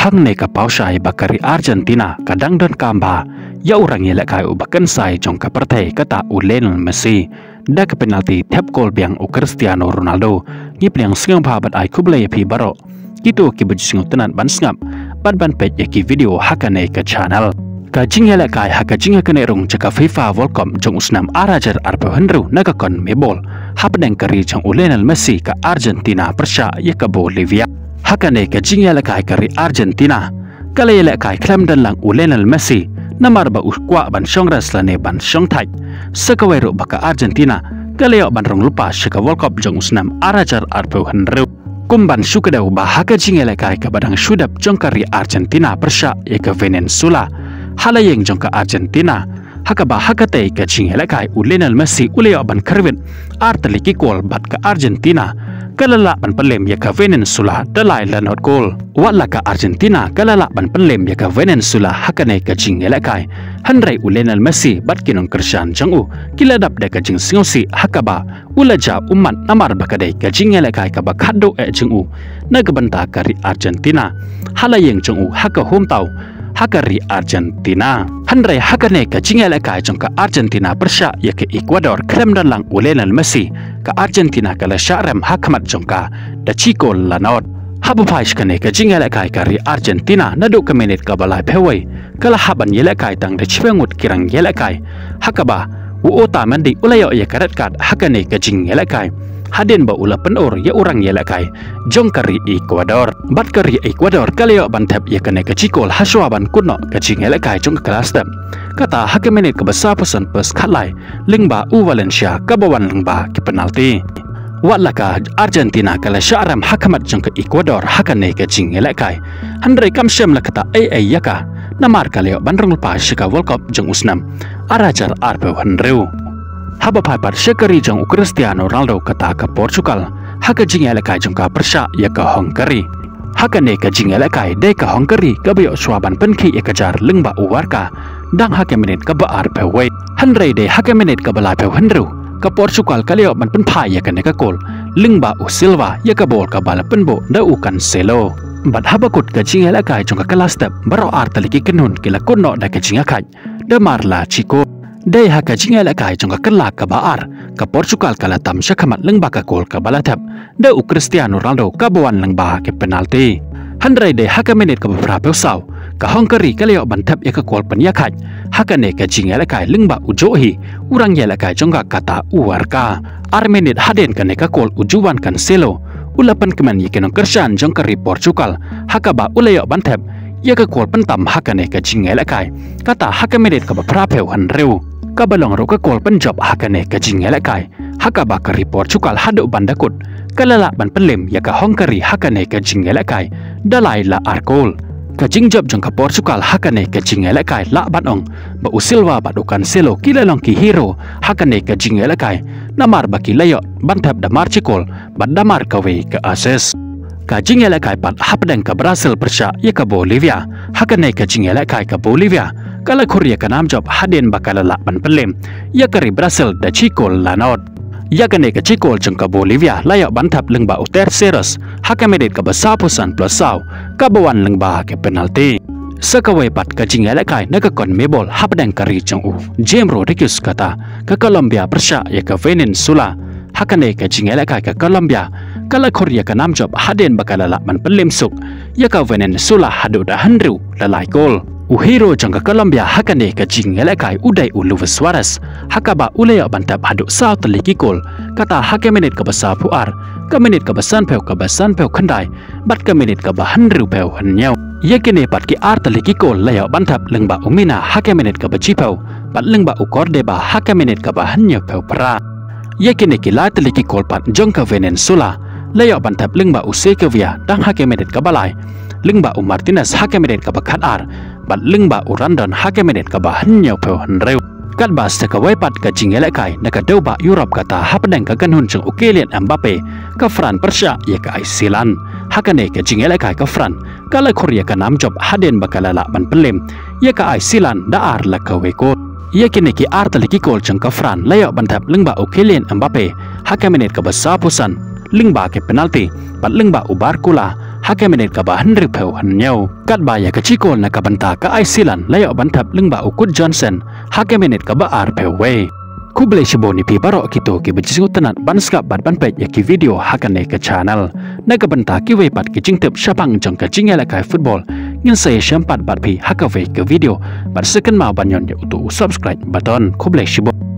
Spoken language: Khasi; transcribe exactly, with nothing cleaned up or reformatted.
Hangne ka paw shai ba ka ri Argentina ka dang donkam bha ïa u rang ïalehkai uba kynsai jong ka pyrthei kata u Lionel Messi. Da ka penalti thep kol biang u Cristiano Ronaldo. Ngi pdiang sngewbha bad ai khublei ïa phi baroh kito kiba ju sngewtynnat ban sngap bad ban peit ïa ki video ha kane ka channel. Ka jingïalehkai ha ka jingïakynduh rung jong ka FIFA World Cup jong u snem ar hajar arphew hynriew na ka CONMEBOL hapdeng ka ri jong u Lionel Messi ka Argentina pyrshah ïa ka Bolivia. Ha kane ka jingïalehkai ka ri Argentina ka la ïalehkai khlem don lang u Lionel Messi namar ba u kwah ban shong rest lane ban shong thait. Sa kawei ruh ba ka Argentina ka la ïoh ban rung lypa sha ka World Cup jong u snem ar hajar arphew hynriew. Kum ban shu kdew ba ha ka jingïalehkai kaba dang shu dep jong ka ri Argentina pyrshah ïa ka Venezuela, ha la ïing jong ka Argentina, ha kaba ha katei ka jingïalehkai u Lionel Messi u la ïoh ban kyrwit ar tylli ki kol bad ka Argentina ka la lah ban pynlem ïa ka Venezuela da lai la nod kol. Wat la ka Argentina ka la lah ban pynlem ïa ka Venezuela ha kane ka jingïalehkai, hynrei u Lionel Messi bad ki nongkyrshan jong u ki la dap da ka jingsngewsih ha kaba u la jah ummat namar ba ka dei ka jingïalehkai kaba khatduh eh jong u na ka bynta ka ri Argentina ha la ïing jong u ha ka hometown ha ka ri Argentina. Hynrei ha kane ka jingïalehkai jong ka Argentina pyrshah ïa ka Ecuador khlem don lang u Lionel Messi, ka Argentina ka la shah rem ha khmat jong ka da shi kol la nod. Haba phai sha kane ka jingïalehkai ka ri Argentina naduh ka minit kaba laiphew wei ka la hap ban ïalehkai tang da shiphew ngut ki rang ïalehkai, ha kaba u Otamendi u la ïoh ïa ka red card ha kane ka jingïalehkai hadien ba u la pynur ïa u rang ïalehkai jong ka ri Ecuador. Bad ka ri Ecuador ka la ïoh ban thep ïa kane ka shi kol hashwa ban kut noh ka jingïalehkai jong ka la step, kata ha ka minit kaba saphew san plus khatlai lyngba u Valencia kaba wan lyngba ki penalti. Wat la ka Argentina ka la shah rem ha khmat jong ka Ecuador ha kane ka jingïalehkai, hynrei kam shym la ktah ei ei ïa ka namar ka la ïoh ban rung lypa sha ka World Cup jong u snem ar hajar arphew hynriew. Haba phai pat sha ka ri jong u Cristiano Ronaldo kata ka Portugal ha ka jingïalehkai jong ka pyrshah ïa ka Hungary. Ha kane ka jingïalehkai dei ka Hungary kaba ïoh shuwa ban pynkhih ïa ka jar lyngba u Varka dang ha ka minit kaba arphew wei. Hynrei dei ha ka minit kaba laiphew hynriew ka Portugal ka la ïoh ban pynphai ïa kane ka kol lyngba u Silva ïa ka bol kaba la pynbuh da u Cancelo. Bad haba kut ka jingïalehkai jong ka la step baroh ar tylli ki kynhun ki la kut noh da ka jingïakhaid da mar la shi kol. Dei ha ka jingïalehkai jong ka la kaba ar ka Portugal ka la tam sha khmat lyngba ka kol kaba la thep da u Cristiano Ronaldo kaba wan lyngba ki penalti. Hynrei dei ha ka minit kaba phraphew saw ka Hungary ka la ïoh ban thep ïa ka kol pynïakhaid ha kane ka jingïalehkai lyngba u Johi u rang ïalehkai jong ka kata u Varka. Ar minit hadien kane ka kol u João Cancelo u la pynkmen ïa ki nongkyrshan jong ka ri Portugal ha kaba u la ïoh ban thep ïa ka kol pyntam ha kane ka jingïalehkai, kata ha ka minit kaba phraphew hynriew. Kaba long ruh ka kol pynjop ha kane ka jingïalehkai ha kaba ka ri Portugal haduh ban da kut ka la lah ban pynlem ïa ka Hungary ha kane ka jingïalehkai da lai la ar kol. Ka jingjop jong ka Portugal ha kane ka jingïalehkai lah ban ong ba u Silva bad u Cancelo ki la long ki hero ha kane ka jingïalehkai namar ba ki la ïoh ban thep da mar shi kol bad da mar kawei ka assist. Ka jingïalehkai pat hapdeng ka Brazil pyrshah ïa ka Bolivia. Ha kane ka jingïalehkai ka Bolivia ka la khur ïa ka nam jop hadien ba ka la lah ban pynlem ïa ka ri Brazil da shi kol la nod. Ïa kane ka shi kol jong ka Bolivia la ïoh ban thep lyngba u Terceros ha ka minit kaba saphew san plus saw kaba wan lyngba ka penalti. Sa kawei pat ka jingïalehkai na ka CONMEBOL hapdeng ka ri jong u James Rodriguez kata ka Colombia pyrshah ïa ka Venezuela. Ha kane ka jingïalehkai ka Colombia ka la khur ïa ka nam jop hadien ba ka la lah ban pynlem suk ïa ka Venezuela haduh da hynriew la lai kol. U hero jong ka Colombia ha kane ka jingïalehkai u dei u Luis Suarez ha kaba u la ïoh ban thep haduh saw tylli ki kol, kata ha ka minit kaba saphew ar, ka minit kaba sanphew, kaba sanphew khyndai bad ka minit kaba hynriewphew hynñiew. Ïa kine pat ki ar tylli ki kol la ïoh ban thep lyngba u Mina ha ka minit kaba shiphew bad lyngba u Córdoba ha ka minit kaba hynñiewphew phra. Ïa kine ki lai tylli ki kol pat jong ka Venezuela la ïoh ban thep lyngba u Segovia dang ha ka minit kaba lai, lyngba u Martinez ha ka minit kaba khatar bad lyngba u Rondon ha ka minit kaba hynñiewphew hynriew. Katba sa kawei pat ka jingïalehkai na ka dewbah Europe kata hapdeng ka kynhun jong u Kylian Mbappe, ka France pyrshah ïa ka Iceland. Ha kane ka jingïalehkai ka France ka la khur ïa ka nam jop hadien ba ka la lah ban pynlem ïa ka Iceland da ar la kawei kol. Ïa kine ki ar tylli ki kol jong ka France la ïoh ban thep lyngba u Kylian Mbappe ha ka minit kaba saphew san lyngba ka penalti bad lyngba u Barcola ha ka minit kaba hynriewphew hynñiew. Katba ïa ka chikol na ka bynta ka Iceland la ïoh ban thep lyngba u Knut Johnsen ha ka minit kaba arphew wei. Khublei shibun ïa phi baroh kito kiba ju sngewtynnat ban sngap bad ban peit ïa ki video ha kane ka channel. Na ka bynta kiwei pat ki jingtip shaphang jong ka jingïalehkai football, ngin sa ïashem pat bad phi ha kawei ka video. Bad sa kynmaw ban ñion ïa uto u subscribe button. Khublei shibun.